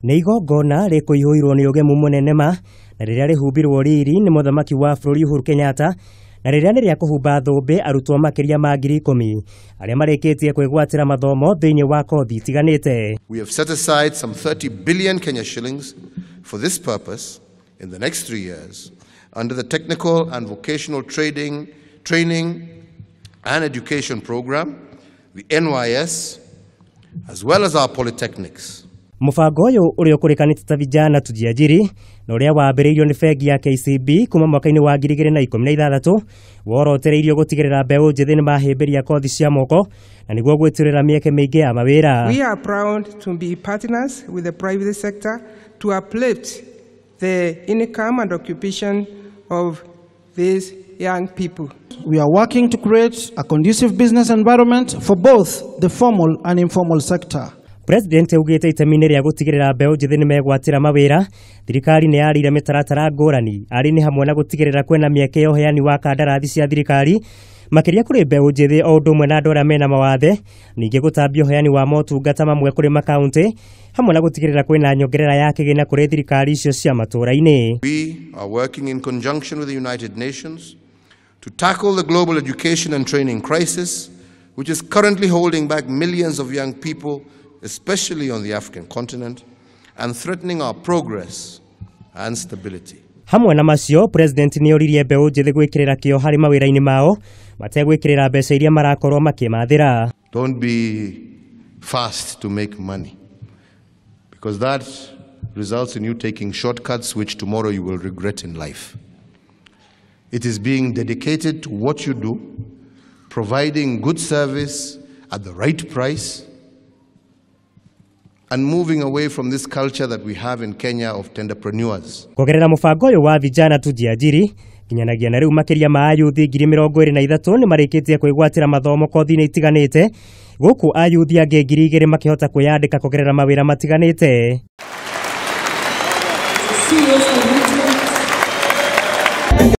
Nĩ igongona rĩkũihũirwo nĩ ũgemu mũnene ma na rĩrĩa rĩhumbirwo riri nĩ mũthamaki wa bũrũri Uhuru Kenyatta, na rĩrĩa nĩ rĩa kũhumba thũmbĩ arutwo makĩria ma 10,000 arĩa marĩkĩtie kwĩgwatĩra mathomo thĩinĩ wa kothi itiganĩte. We have set aside some 30 billion Kenya shillings for this purpose in the next 3 years under the Technical and Vocational Training and Education Program, the NYS, as well as our polytechnics. Mũbango ũyũ ũrĩa ũkũrĩkanĩte ta Vijana Tujiajiri na ũrĩa wambĩrĩirio nĩ bengi ya KCB kuma mwaka-inĩ wa 2016 worotereirio gũtigĩrĩra mbeũ njĩthĩ nĩ mahĩmbĩria kothi cia moko na nĩguo gwĩtũrĩra mĩeke mĩingĩ ya mawĩra. We are proud to be partners with the private sector to uplift the income and occupation of these young people. We are working to create a conducive business environment for both the formal and informal sector. President augĩte itemi-inĩ rĩa gũtigĩrĩra mbeũ njĩthĩ nĩ megwatĩra mawĩra, thirikari nĩ yarĩire mĩtaratara ngũrani arĩ nĩ hamwe na gũtigĩrĩra kwĩna mĩeke ya ũheani wa kandarathi cia thirikari makĩria kũrĩ mbeũ njĩthĩ o ũndũ ũmwe na andũ arĩa mena mawathe, ningĩ gũtambia ũheani wa motungata mamwe kũrĩ makaũntĩ hamwe na gũtigĩrĩra kwĩna nyongerera ya kĩgĩna kũrĩ thirikari icio cia matũũra-inĩ. We are working in conjunction with the United Nations to tackle the global education and training crisis, which is currently holding back millions of young people, especially on the African continent, and threatening our progress and stability. Hamwe na macio, President nĩ oririe mbeũ njĩthĩ gwĩkĩrĩra kĩo harĩ mawĩra-inĩ mao mategwĩkĩrĩra mbeca iria marakorwo makĩmathĩra. Don't be fast to make money, because that results in you taking shortcuts which tomorrow you will regret in life. It is being dedicated to what you do, providing good service at the right price, and moving away from this culture that we have in Kenya of tenderpreneurs. Kũgerera mũbango ũyũ wa Vijana Tujiajiri kinyanagia na rĩu makĩria ma ayuthi 23,000 nĩ marĩkĩtie kwĩgwatĩra mathomo kothi-inĩ itiganĩte, gũkũ ayuthi angĩ 2,000 makĩhota kwĩyandĩka kũgerera mawĩra matiganĩte.